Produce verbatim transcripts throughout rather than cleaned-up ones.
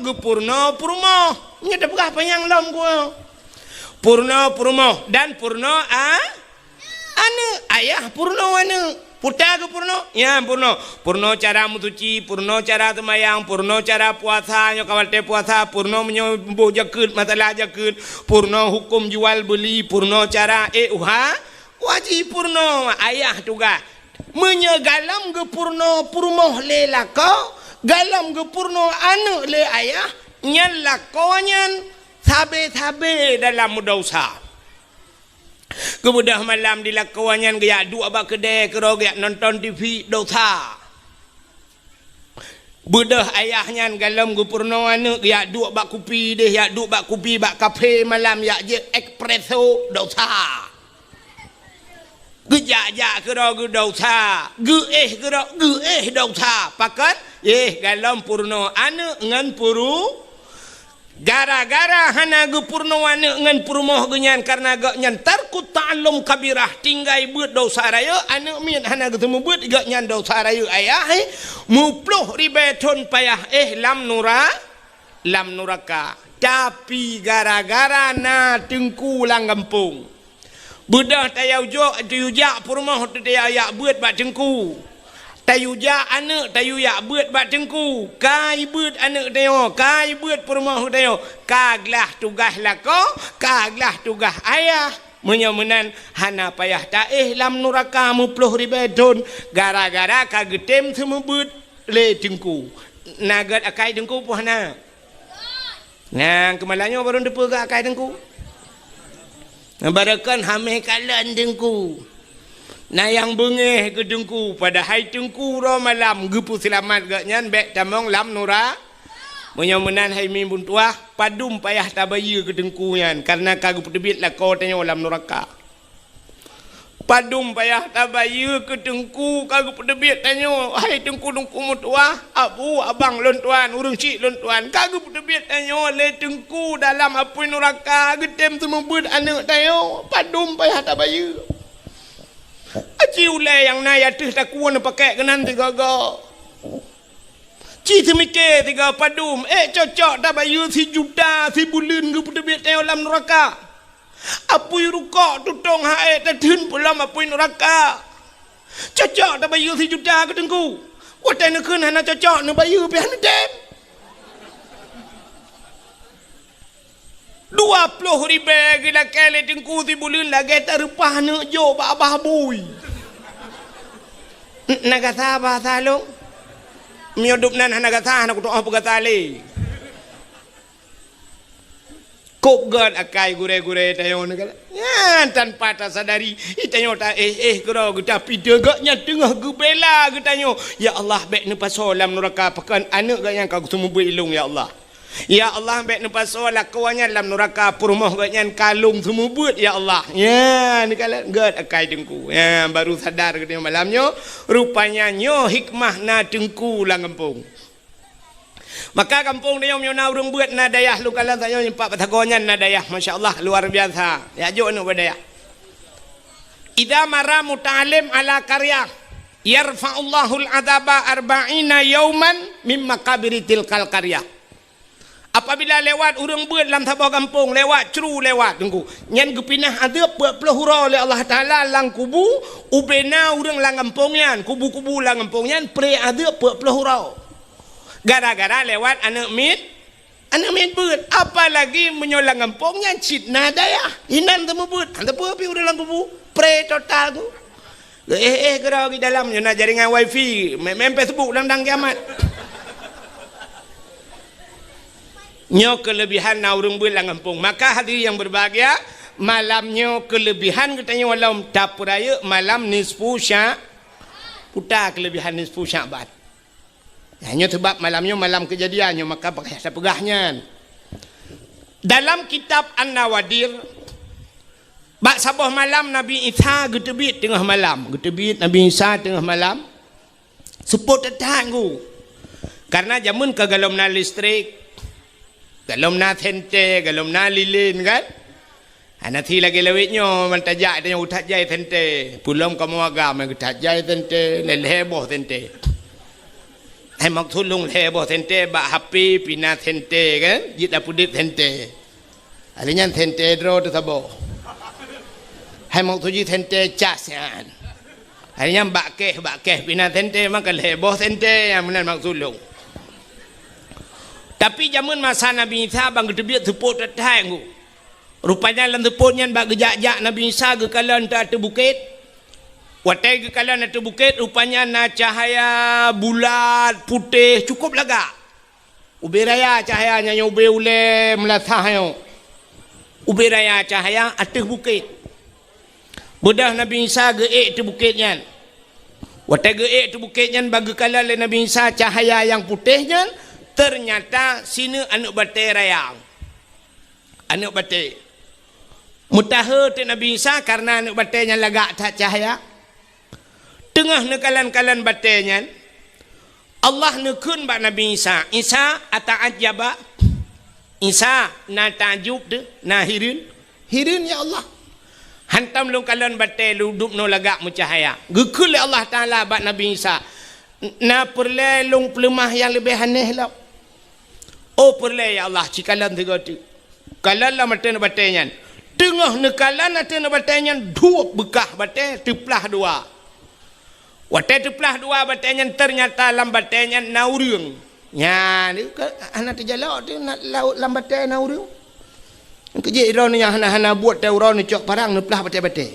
geupeurunoe peurumoh. Nyoe teupeugah panyang lom ku. Peurunoe peurumoh dan peurunoe a-, aneuëk. Ayah peurunoe aneuëk. Puta geupeurunoe? Nyan peurunoe. Peurunoe cara meusuci, peurunoe cara seumayang, peurunoe cara puasa, nyoe ka watée puasa, peurunoe meunyoe boh jakeuet, masalah jakeuet, peurunoe huköm jual beuli, peurunoe cara, eh, uha, wajib peurunoe. Ayah tugaih. Meunyoe galom geupeurunoe peurumoh lé lakoe, galom geupeurunoe aneuëk lé ayah, nyan lakoe nyan sabe-sabe dalam meudesya. Keubeudôh malam di lakoe nyan geujak duek bak keudè keudroe geujak nonton T V, desya. Beudôh ayah nyan galom geupeurunoe aneuëk geujak duek bak kupi deh, jak duek bak kupi bak kafe malam, jak jeuet espresso, desya. Geujak-jak keudroe geudesya, geuéh keudroe geuéh desya. Pakon? Eh, galom peurunoe aneuëk ngon peuru-, gara-gara hana geupeurunoe aneuëk ngon peurumoh geuh nyan, kareuna gobnyan tarkut ta'allum kabirah, tinggai beuet desya rayeuk, aneuëk miet hana geuseumeubeuet, gobnyan desya rayeuk ayah, eh, meuploh ribée thon payah, eh, lam nura-, lam nuraka. Tapi gara-gara na teungku lam gampông, beudôh tayue jok, tayue jak peurumoh teuh tayue jak beuet bak teungku. Tayue jak aneuëk, tayue jak beuet bak teungku. Ka jibeuet aneuëk tanyoe, ka jibeuet peurumoh tanyoe. Ka glah tugaih lakoe, ka glah tugaih ayah. Meunyoe meunan, hana payah taéh lam nuraka meuploh ribée thon, gara-gara ka geutem seumeubeuet lé teungku. Na gét akai teungku peue hana? Nyan keumalam nyoe barô teupeugah akai teungku. Barô kon hamé kalon teungku. Na nyang beungéh keu teungku, padahai teungku uroe malam geupeuseulamat gobnyan bék tamong lam nura-. Meunyoe meunan hai mi beutuah, padum payah tabayeue keu teungku nyan, kareuna ka geupeuteubiet lakoe tanyoe lam nuraka. Padum payah tabayeue keu teungku ka geupeuteubiet tanyoe, hai teungku-teungku meutuah, abu, abang lôn tuan, ureuëng chik lôn tuan, ka geupeuteubiet tanyoe lé teungku dalam apui nuraka, geutem seumeubeuet aneuëk tanyoe, padum payah tabayeue. Aci ulée nyang na ateueh takue neupakék keunan sigoe-goe. Ci seumiké sigoe padum, ék cocok tabayeue sijuta sibuleuen geupeuteubiet tanyoe lam nuraka. Apui rukok tutong hai tatheun peulom apui nuraka. Cocok tabayeue sijuta keu teungku. Watée neukheun hana cocok neubayeue pih hana tem. Dua ploh ribée geulakée lé teungku sibuleuen lagée tareupah neuk jok bak babah bui. Na gata bahasa lôn? Meunyoe dum nan hana gata, hana kutu'oh peugata lé. Kok gét akai gurée-gurée tanyoe nyan, tanpa tasadari, tanyoe ta-éh-éh keudroe geuta pideuh gobnyan teungoh geubela geutanyoe. Ya Allah, bék neupasoe lam nuraka pakon aneuëk gobnyan ka geuseumeubeuet ilong, ya Allah. Ya Allah, bék neupasoe lakoe nyan lam nuraka peurumoh gobnyan ka lôn seumeubeuet, ya Allah. Nyan neukalon gét akai teungku. Nyan baru sadar geutanyoe malam nyoe, rupanya nyoe hikmah na teungku lam gampông. Maka gampông tanyoe meunyoe na ureuëng beuet na dayah, lôn kalon tanyoe nyoe pat Batagong nyan na dayah, masya Allah, luar biasa. Jak jok aneuëk bak dayah. Idza marra muta'allim ala qaryah, yarfa'ullahul adzaba arba'ina yauman mim maqabiri tilkal qaryah. Apabila lewat ureuëng beuet lam saboh gampông, lewat cru lewat teungku, nyan geupinah adeueb peuet ploh uroe lé Allah Taala lam kubu, ubena ureuëng lam gampông nyan, kubu-kubu lam gampông nyan, pre adeueb peuet ploh uroe. Gara-gara lewat aneuëk miet, aneuëk miet beuet. Apalagi meunyoe lam gampông nyan cit na dayah, inan teumeubeut, hana peue pih ureuëng lam kubu, pre total ku. Éh-éh keudroe di dalam nyoe na jaringan wifi, main, main Facebook lam dang kiamat. Nyoe keulebihan na ureuëng beuet lam gampông. Maka hadirin yang berbahagia, malam nyoe keulebihan geutanyoe lom tapeurayeuk malam nisfu Sya-, puta keulebihan nisfu Sya'ban. Nah, nyoe sabab malam nyoe malam keujadian nyoe, maka payah tapeugah nyan. Dalam kitab An-Nawadir, bak saboh malam Nabi Isa geuteubiet teungoh malam. Geuteubiet Nabi Isa teungoh malam. Seupôt that-that ku. Kareuna jameun ka golom na listrik, golom na senter, golom na lilin kan. Hana si lagée lawét nyoe, man tajak tanyoe geuthat jai senter. Peulom kamoe agam geuthat jai senter, lhée-lhée boh senter. Hai maksud lôn lhèe boh sentée bak H P pina sentée kan? Jeuet tapeudeuet sentée. Hari nyan sentée droe teuh saboh. Hai maksud jih sentée cas nyan. Hari nyan bak kèh, bak kèh pina sentée, maka lhèe boh sentée nyang meunan maksud lôn. Tapi jameun masa Nabi Isa ban geuteubiet seupôt that-that ngon. Rupanya lam seupôt nyan bak geujak-jak Nabi Isa geukalon ateueh bukét. Watée geukalon ateueh bukét, rupanya na cahya bulat, putéh, cukup lagak. Ubé raya cahya nyan, ubé ulée meulasah nyoe. Ubé raya cahya ateueh bukét. Beudôh Nabi Isa geuék ateueh bukét nyan. Watée geuék ateueh bukét nyan, ban geukalon lé Nabi Isa cahya nyang putéh nyan, teunyata sineuk aneuëk batée raya. Aneuëk batée. Meutahe teuk Nabi Isa kareuna aneuëk batée nyan lagak that cahya. Teungoh neukalon-kalon batée nyan, Allah neukheun bak Nabi Isa, "Isa, ata'ajjaba?" Isa, na takjub teuh, na hireuen? Hireuen, ya Allah. Hantom lôn kalon batée lôn dubnoe lagak meucahya. Geukheun lé Allah Taala bak Nabi Isa, "Na peureulée lôn peuleumah nyang leubeh aneh lom?" "Oh, peureulée, ya Allah, ci kalon sigoe teuk." Kalon lam ateueh batée nyan. Teungoh neukalon ateueh batée nyan, duek beukah batée teuplah dua. Watée teuplah dua batée nyan, teunyata lam batée nyan na ureuëng. Nyan, ka hana teujalok teuh na, lam batée na ureuëng. Keujeuet droeneuh nyang hana-hana buet teuh uroe neucok parang neuplah batée-batée.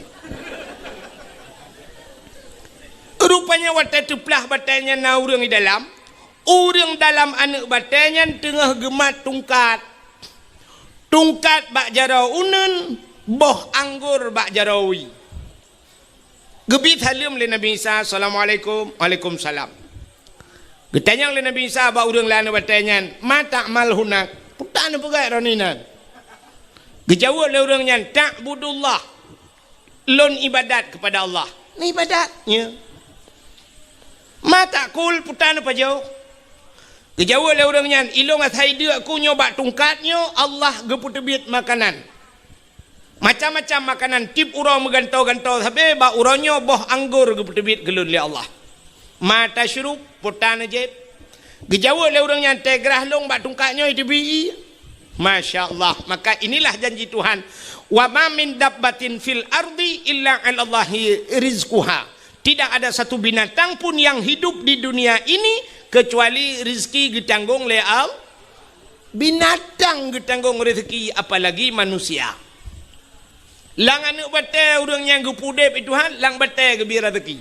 Rupanya watée teuplah batée nyan na ureuëng di dalam, ureuëng dalam aneuëk batée nyan teungoh geumat tungkat. Tungkat bak jaroe uneuen, boh anggor bak jaroe wie. Geubi saleuem lé Nabi Isa, "Assalamualaikum." "Waalaikumsalam." Geutanyong lé Nabi Isa bak ureuëng lam aneuëk batée nyan, "Ma ta'mal hunak?" "Peue tapeugah droeneuh inan?" Geujaweueb lé ureuëng nyan, "Ta'budullah." "Lôn ibadat keupada Allah." "Neuibadat?" "Nyo." "Ma ta'kul?" "Peue tapajoh?" Geujaweueb lé ureuëng nyan, "Ilôn asai deuk ku nyoe bak tungkat nyoe, Allah geupeuteubiet makanan. Macam-macam makanan, tieb uroe meugantoe-gantoe sabe, bak uroe nyoe boh anggor geupeuteubiet keu lôn lé Allah." "Ma tasyrub?" "Peue tajieb?" Geujaweueb lé ureuëng nyan, "Teugrah lôn bak tungkat nyoe teubi ié." Masya Allah. Maka inilah janji Tuhan, "Wa ma min dabbatin fil ardi illa 'alallahi rizquha." Tidak ada satu binatang pun yang hidup di dunia ini kecuali rezeki geutanggong lé Allah. Binatang geutanggong rezeki, apalagi manusia. Lam aneuëk batée ureuëng nyang geupeudeb Tuhan, lam batée geubi rezeki.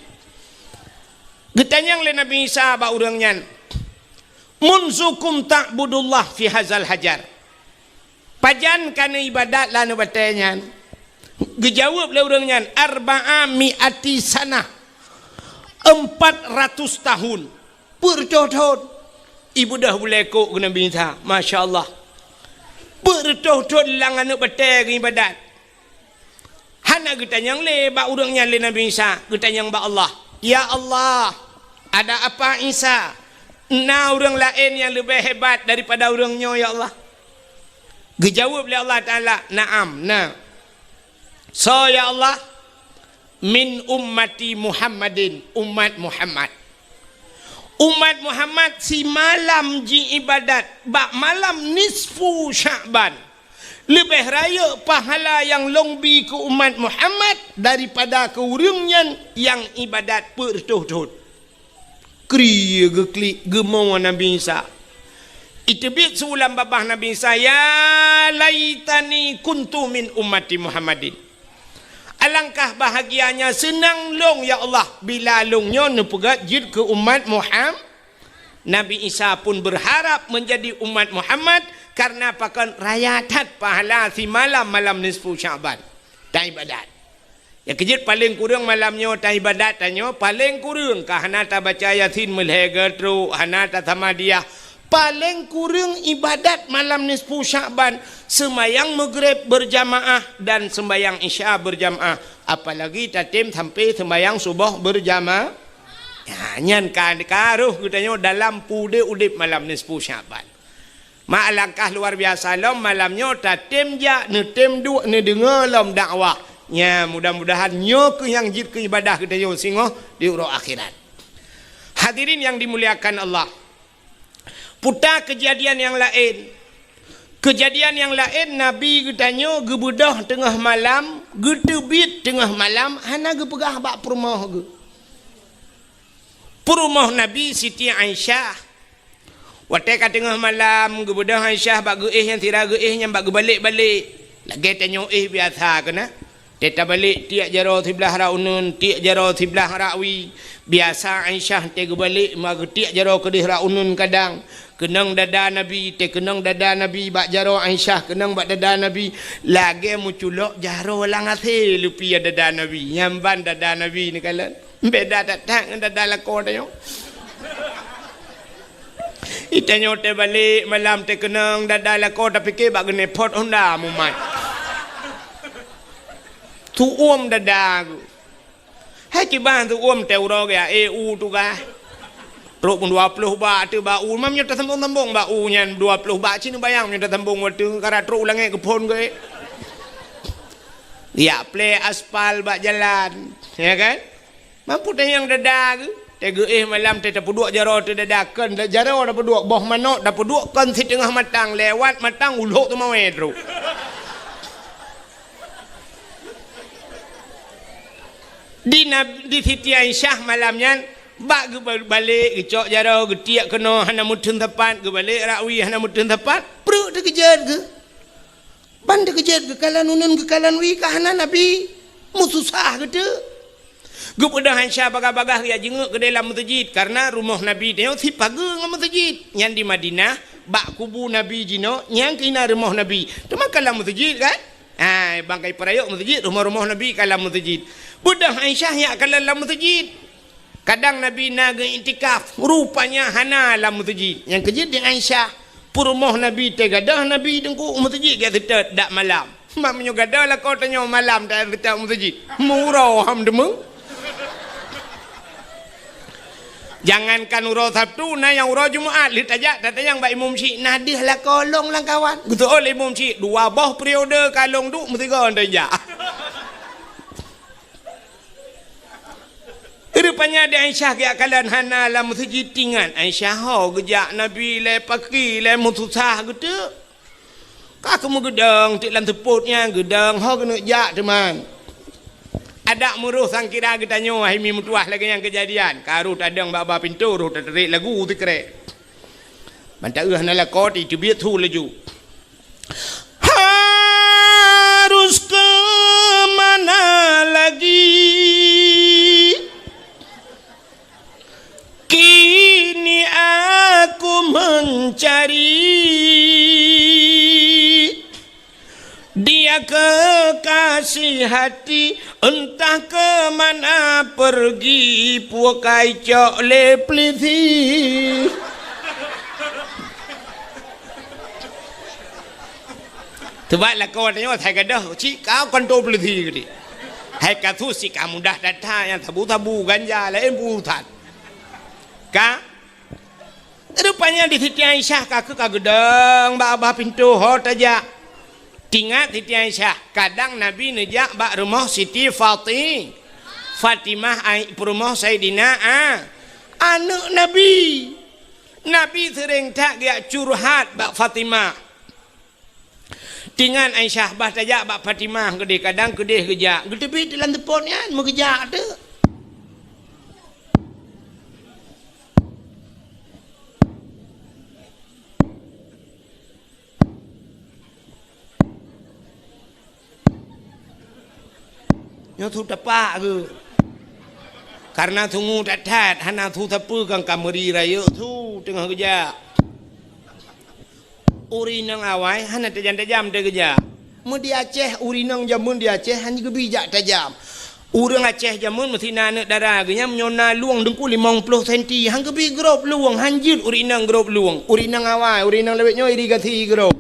Geutanyong lé Nabi Isa bak ureuëng nyan, "Munzukum ta'budullah fi hazal hajar?" "Pajan ka neuibadat lam aneuëk batée nyan?" Geujaweueb lé ureuëng nyan, "Arba'a mi'ati sanah." "Empat ratus tahun." "Peuet reutôh thon?" Ibeudôh bulée kok keu Nabi Isa. Masya Allah. "Peuet reutôh thon lam aneuëk batée geuibadat?" Hana geutanyong lé bak ureuëng nyan lé Nabi Isa, geutanyong bak Allah. "Ya Allah, ada apa Isa? Na ureuëng laén nyang leubeh hebat daripada ureuëng nyoe, ya Allah?" Geujaweueb lé Allah Taala, "Na'am, na." "Soe, ya Allah?" "Min ummati Muhammadin, umat Muhammad." Umat Muhammad simalam jiibadat bak malam nisfu Sya'ban. Leubeh rayeuk pahala nyang lôn bi keu umat Muhammad daripada keu ureuëng nyan nyang ibadat peuet reutôh thon. Kri geuklik geumo Nabi Isa. Iteubiet su lam babah Nabi Isa, "Ya laitani kuntu min ummati Muhammadin." Alangkah bahagianya seunang lôn, ya Allah, bila lôn nyoe neupeugét jeuet keu umat Muham-, Nabi Isa pun berharap menjadi umat Muhammad, karena pakon raya that pahala simalam malam nisfu Sya'ban. Taibadat. Ya keujeuet paleng kureueng malam nyoe taibadat tanyoe, paleng kureueng ka hana tabaca Yasin meulhèe geutrok, hana tasamadiyah. Paleng kureueng ibadat malam nisfu Sya'ban, seumayang Maghrib berjamaah dan seumayang Isya berjamaah, apalagi tatem sampai seumayang suboh berjamaah. Ya, nyan ka, ka roh geutanyoe dalam peudeh udeb malam nisfu Sya'ban. Ma alangkah luar biasa lom malam nyoe tatem jak neutem duek neudeungoe lom dakwah. Nya, mudah-mudahan nyoe keuh nyang jeuet keu ibadah geutanyoe singoh di uroe akhirat. Hadirin yang dimuliakan Allah, Puta keujadian nyang laén. Keujadian nyang laén, Nabi geutanyoe geubeudôh teungoh malam, geuteubiet teungoh malam, hana geupeugah bak peurumoh geuh. Peurumoh Nabi Siti Aisyah. Watée ka teungoh malam, geubeudôh Aisyah bak geuéh nyan, sira geuéh nyan bak geubalek-balek. Lagée tanyoe éh biasa keunan. Tée tabalek tiek jaroe siblah rot uneuen, tiek jaroe siblah rot wie. Biasa Aisyah tée geubalek ma geutiek jaroe keudeh rot uneuen kadang. Keunong dada Nabi, tée keunong dada Nabi bak jaroe Aisyah, keunong bak dada Nabi. Lagée meuculok jaroe lam asée leupie dada Nabi. Nyan ban dada Nabi neukalon. Beda that-that ngon dada lakoe tanyoe. Itanyoe tée balek malam tée keunong dada lakoe tapike bak geuneupot honda mumat. Tuom dada geuh. Hai kiban tuom tée uroe geuh, eh, u tugaih. Trok pun dua ploh bak teuh bak u, mam nyoe tasambong-sambong bak u nyan dua ploh bak cit neubayang nyoe tasambong watée kara trok u langét geuphon geuh. Yak plé aspal bak jalan, ya kan? Mampu tanyong dada geuh, tée geuéh malam tée tapeuduek jaroe teuh dada kon, jaroe tapeuduek, boh manok tapeuduek kon siteungoh matang, lewat matang ulok teumawé trok. Di Nab-, di Siti Aisyah malam nyan, bak geubalek, geucok jaroe, geutiek keunoe, hana meuteun sapat, geubalek rot wie, hana meuteun sapat, pruet teukeujot geuh. Ban teukeujot geukalon uneuen geukalon wie ka hana Nabi, meususah geuteuk. Geubeudôh Aisyah bagah-bagah geujak jingeuk keudeh lam meuseujid, kareuna rumoh Nabi nyoe sipageue ngon meuseujid. Nyan di Madinah, bak kubu Nabi jinoe, nyan keuh na rumoh Nabi. Teuma ka lam meuseujid kan? Ai, bangkai peurayok meuseujid, rumoh-rumoh Nabi ka lam meuseujid. Beudôh Aisyah nyak kalon lam meuseujid. Kadang Nabi na geu-iktikaf, rupanya hana lam meuseujid. Nyang keujeuet di Aisyah, peurumoh Nabi teuh gadôh Nabi teungku u meuseujid geuseutôt dak malam. Mak meunyoe gadôh lakoe tanyoe malam dak seutôt u meuseujid. Meuuroe ham deungoe. Jangankan uroe Sabtu, na nyang uroe Jumat lheueh tajak tatanyong bak imum syik, na deuh lakoe lôn lam kawan. Geuseuôt lé imum syik, dua boh periode ka lôn duek meusigoe tajak. Rupanya di Aisyah geujak kalon hana lam meuseujid, tingat Aisyah ho geujak Nabi lé paki lé meususah geuteuk. Ka keumeung geudong teuk lam seupôt nyan, geudong ho keuneuk jak teuma. Adak meuroh sangkira geutanyoe hai mi meutuwah lagée nyan keujadian. Ka roh tadong bak-bak pintoe, roh tatarek lagu sikrek. Ban taeu hana lakoe, teubiet su laju. Harus ke mana lagi? Kini aku mencari dia kekasih hati, entah ke mana pergi, pukai cok lé pelisi. Sebab lakoe tanyoe asai gadôh, cit ka kantô peulisi geuti. Hai kasus cit ka mudah that-that, nyang sabu-sabu, ganja, laén peurusan. Ka? Rupanya di Siti Aisyah ka keuh ka geudong bak babah pintoe ho tajak. Tingat Siti Aisyah, kadang Nabi neujak bak rumoh Siti Fati-, Fatimah ai-, peurumoh Saidina A-, aneuk Nabi. Nabi seuréng that geujak curhat bak Fatimah. Tingat Aisyah, bah tajak bak Fatimah keudeh, kadang keudeh geujak. Geuteubiet lam seupôt nyan, meugeujak teuk. Nyoe su tapak keuh. Kareuna sungue that-that, hana su sapeue kan ka meuri rayeuk su teungoh geujak. Ureueng inong awai hana tajam-tajam teuh geujak. Meu di Aceh, ureueng inong jameun di Aceh hana geubi jak tajam. Ureueng Aceh jameun meusti na aneuk dara geuh nyan meunyoe na lueng deungku limong ploh senti, han geubi grob lueng, han jeuet ureueng inong grob lueng. Ureueng inong awai, ureueng inong lawét nyoe irigasi grob.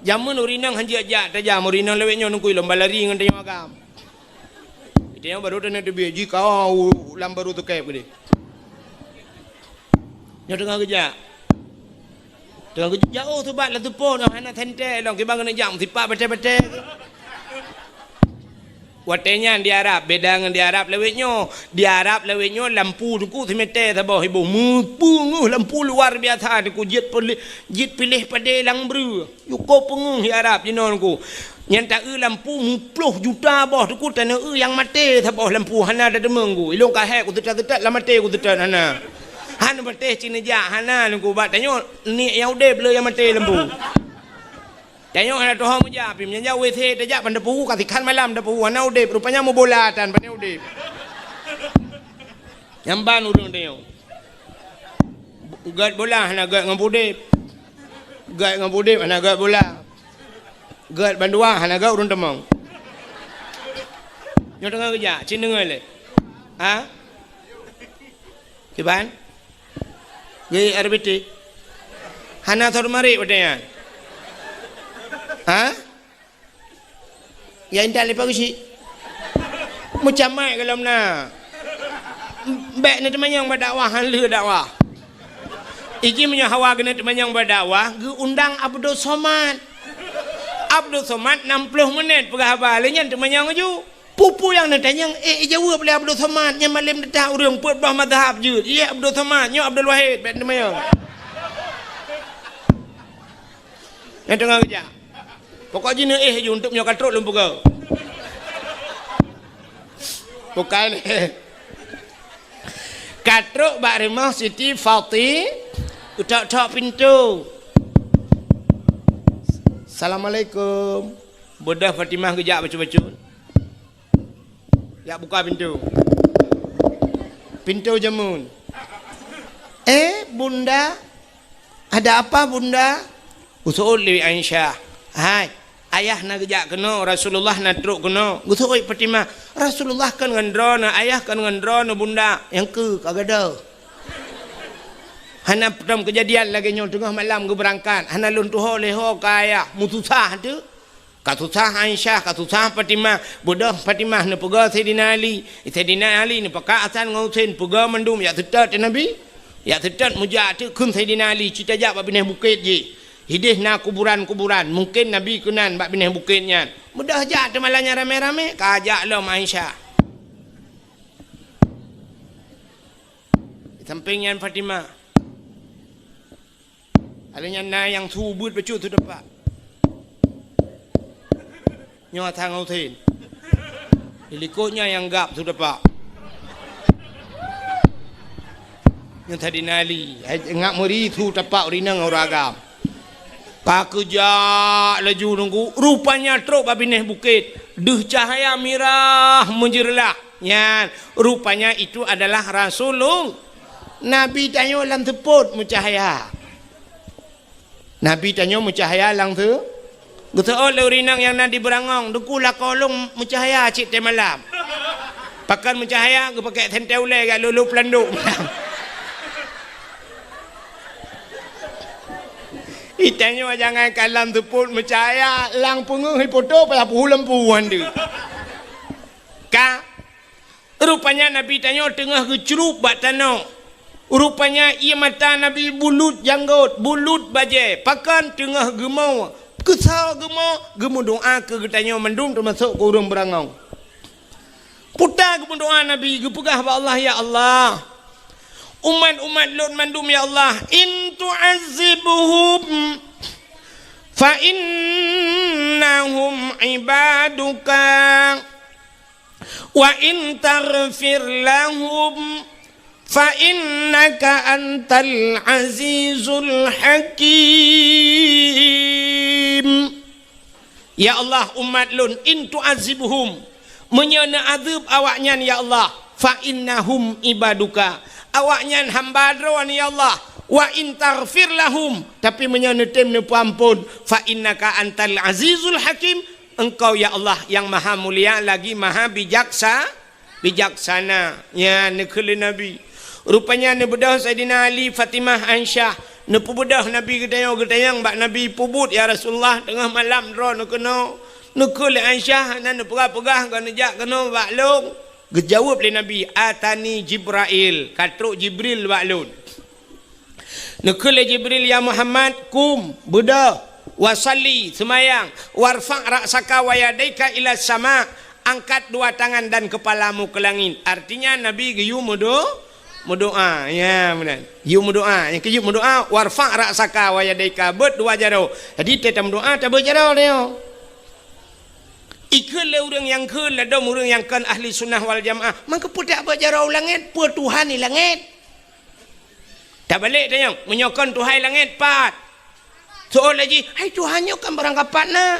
Jameun ureueng inong han jeuet jak tajam, ureueng inong lawét nyoe deungku lom balari ngon tanyoe agam. Geutanyoe barô taneuk teubiet jih ka u lam barô teukeb keudeh. Nyoe teungoh geujak. Teungoh geujak, oh, subat lam seupôt, hana sentée lom, kiban keuneuk jak meusipak batée-batée. Watée nyan di Arab, beda ngon di Arab lawét nyoe. Di Arab lawét nyoe lampu teungku simeté saboh iboh. Meupeungeuh lampu luar biasa teungku, jeuet piléh, jeuet piléh padé lam breueh. Yuko peungeuh di Arab jinoe teungku. Nyan ta-eu lampu meuploh juta boh teungku, tanoh eu nyang maté saboh lampu hana tadeungoe teungku. Ilôn ka hék kuseutôt-seutôt lam maté kuseutôt hana. Hana maté cit neujak hana teungku, bak tanyoe niet nyang udeb le nyang maté lampu. Tanyoe hana tuho meujak, pih meunyoe jak W C tajak ban tapuhu, ka sikhan malam tapuhu, hana udeb, rupanya meubola tan, pane udeb. Nyang ban ureuëng tanyoe. Gét bola hana gét ngon udeb. Gét ngon udeb hana gét bola. Gét bandua hana gét ureuëng teumong. Nyoe teungoh geujak, cit deungoe lé. Ha? Kiban? Gei R B T? Hana thor marit watée nyan? Ha? Ya intat leupah geuchik. Meucamai golom na. Bék neuteumanyong bak dakwah, han lheueh dakwah. Iji meunyoe hawa geuneuk teumanyong bak dakwah, geuundang Abdul Somad. Abdul Somad nam ploh menit peugah haba, lé nyan teumanyong laju. Peue-peue nyang neutanyong, ék jaweueb lé Abdul Somad, nyan malém teutab ureuëng peuet boh mazhab jeuet. Yé Abdul Somad, nyoe Abdul Wahid, bék teumanyong. Nyang teungoh geujak. Pokok jih neuéh ju, untuk nyoe ka trok lôn peugah. Bukan. Ka trok bak rumoh Siti Fati, geutok-tok pintoe. Assalamualaikum. Beudôh Fatimah geujak bacut-bacut. Jak buka pintoe. Pintoe jameun. "Eh, Bunda, ada apa, Bunda?" Geuseuôt lé Aisyah. "Hai, ayah na geujak keunoe, Rasulullah na trok keunoe." Geuseuôt Fatimah, "Rasulullah kon ngon droeneuh, ayah kon ngon droeneuh, Bunda." "Nyang keu ka gadôh. Hana peutrom keujadian lagée nyoe, teungoh malam geubeurangkat, hana lôn tuho lé ho keu ayah, meususah teuh." Ka susah Aisyah, ka susah Fatimah. Beudôh Fatimah neupeugah Saidina Ali. Saidina Ali neupakat Hasan ngon Husein, peugah mandum jak seutôt Nabi. Jak seutôt meujak teuk kheun Saidina Ali, cit tajak bak binéh bukét jih. Hideh na kuburan-kuburan, mungken Nabi keunan bak binéh bukét nyan. Beudôh jak teumalam nyan ramé-ramé, ka jak lom Aisyah. Di sampéng nyan Fatimah. Alheuh nyan na nyang su ubeuet bacut su tepak. Nyoe Hasan ngon Husein. Di likot nyan nyang gab su tepak. Nyoe Saidina Ali, hai ngak meuri su tepak ureueng inong ureueng agam. Ka geujak laju nunggu, rupanya trok bak binéh bukét. Deuh cahya mirah meujeureulah. Nyan, rupanya itu adalah Rasulullah. Nabi tanyoe lam seupôt meucahya. Nabi tanyoe meucahya lam seu-, geuseuôt lé ureueng inong nyang na di Beurangong, "Teungku, lakoe lôn meucahya cit teumalam." Pakon meucahya, geupakék sentée ulée jak lolo peulandok. Itanyoe jangankan lam seupôt meucahya, lam peungeuh ipoto payah peuhu lampu han deuh. Ka Rupanya Nabi tanyoe teungoh geucrueb bak tanoh. Rupanya ié mata Nabi bulut janggôt, bulut bajée, pakon teungoh geumoe. Keusoe geumoe, geumeudoá keu geutanyoe mandum teumasok keu ureueng Beurangong. Peue ta geumeudoá Nabi, geupeugah bak Allah, "Ya Allah, umat-umat lôn mandum, ya Allah, in tu'azzibhum fa innahum ibaduka." "Wa in taghfir lahum fa innaka antal azizul hakim." Ya Allah, umat lôn, in tu'azzibhum, meunyoe neuazeueb awaknyan, ya Allah, fa innahum ibaduka, awaknyan hamba Droe, ya Allah, wa in taghfir lahum, tapi meunyoe neutem neupeuamphon, fa innaka antal azizul hakim, Engkau, ya Allah, nyang Maha Mulia lagi Maha Bijaksa-, Bijaksana. Nyan neukheun lé Nabi. Rupanya neubeudôh Saidina Ali, Fatimah, Aisyah. Neupeubeudôh Nabi geutanyoe, geutanyong bak Nabi, "Peubuet, ya Rasulullah, teungoh malam droeneuh keunoe?" Neukheun lé Aisyah, hana neupeugah-peugah, goh neujak keunoe bak lôn. Geujaweueb lé Nabi, "Atani Jibrail, ka trok Jibril bak lôn." Neukheun lé Jibril, "Ya Muhammad, qum, beudôh, wa shalli, seumayang, warfa' ra'saka wa yadaika ila sama', Angkat dua tangan dan kepalamu ke langit. Artinya Nabi geuyue meudo-, meudoa. Ya, meunan. Yue meudoa. Nyang keujeuet meudoa, "Warfa' ra'saka wa yadaika," beuet dua jaroe. Jadi, teuh tameudoa, tabeuet jaroe nyoe. Ikheun lé ureuëng nyang kheun ladôm ureuëng nyang kon ahli sunnah wal jamaah. Mangkeupeudak beuet jaroe u langét, peue Tuhan di langét? Tabalek tanyong, meunyoe kon Tuhan i langét pat? Soe laju, "Hai Tuhan nyoe kan barang kapat na.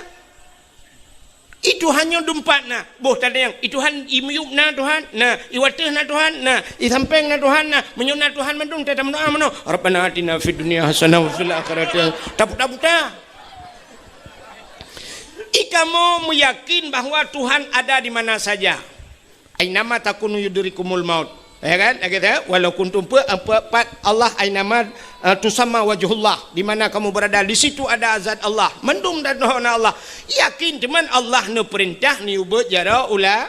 I Tuhan nyoe dumpat na." Boh tatanyong, "I Tuhan i miyueb na Tuhan?" Na. "I wateueh na Tuhan?" Na. "I sampéng na Tuhan?" Na. Meunyoe na Tuhan mandum, teuh tameudoa meunoe, "Rabbana atina fid dunya hasanah wa fil akhirati hasanah." Taputa-puta. Ikamoe meuyakin bahwa Tuhan ada di mana saja. "Ainama takunu yudrikumul maut." Ya kan? Lagée tu, "Walau kuntum," peue, peue, pat Allah, "ainama, eh, tusamma wajhullah," di mana kamu berada, di situ ada zat Allah. Mandum dan na Allah. Yakin teuma Allah neupeurintah neubeuet jaroe u la-,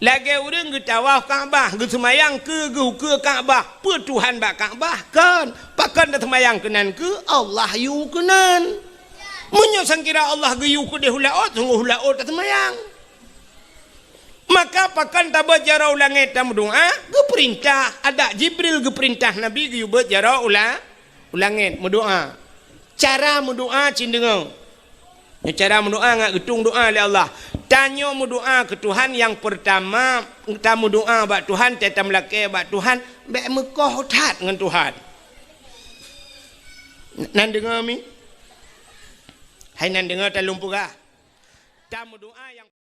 lagée ureuëng geutawaf Ka'bah, geuseumayang keu, geukeue Ka'bah. Peue Tuhan bak Ka'bah? Kon. Pakon taseumayang keunan keu? Allah yue keunan. Meunyoe sangkira Allah geuyue keudeh u laôt, sunggoh u laôt taseumayang. Maka pakon tabeuet jaroe u langét tameudoa? Geupeurintah, adak Jibril geupeurintah Nabi geuyue beuet jaroe u la-, u langét meudoa. Cara meudoa cit deungoe. Nyoe cara meudoa ngat geutueng doa lé Allah. Tanyoe meudoa keu Tuhan nyang peurtama, tameudoa bak Tuhan, teuh tameulakée bak Tuhan, bék meukoh that ngon Tuhan. Nan deungoe mi? Hai nan deungoe, talôn peugah. Tameudoa nyang